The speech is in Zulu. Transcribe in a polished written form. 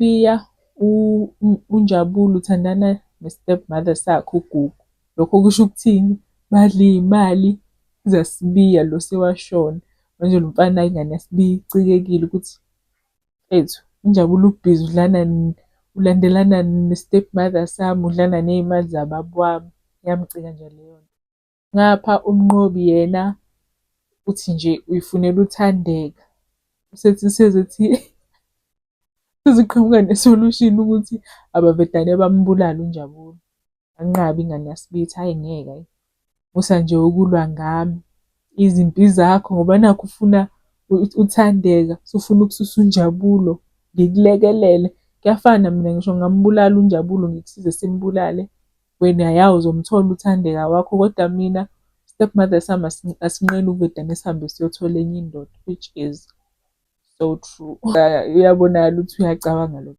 Sibiya uNjabulo uthandana ne-step mother sakhe uGugu. Lokho kusho ukuthini? Badla iy'mali zaSibiya lo sewashona. Manje lo mfana ingane yaSibiya icikekile ukuthi mfethu uNjabulo ubhizi udlana ulandelana ne-step mother sami, udlana ney'mali zababa wami. Iyamcika nje leyo nto. Ngapha uMnqobi yena uthi nje uyifunela uThandeka. Usethi sezethi seziqhamuka ne-solution ukuthi abavedane bambulale uNjabulo. Anqabe ingane yaSibiya ithi hhayi ngeke hhayi, musa nje ukulwa ngami, izimpi zakho ngoba nakhu ufuna uThandeka, usufuna ukususa uNjabulo, ngikulekelele. Kuyafana mina ngisho ngingambulala uNjabulo ngikusize simbulale, wena ya uzomthola uThandeka wakho kodwa mina step mother sami asinqeni ukuvedane sihambe siyothola enye indoda, which is so true. Uyabonakala ukuthi uyacabanga lo.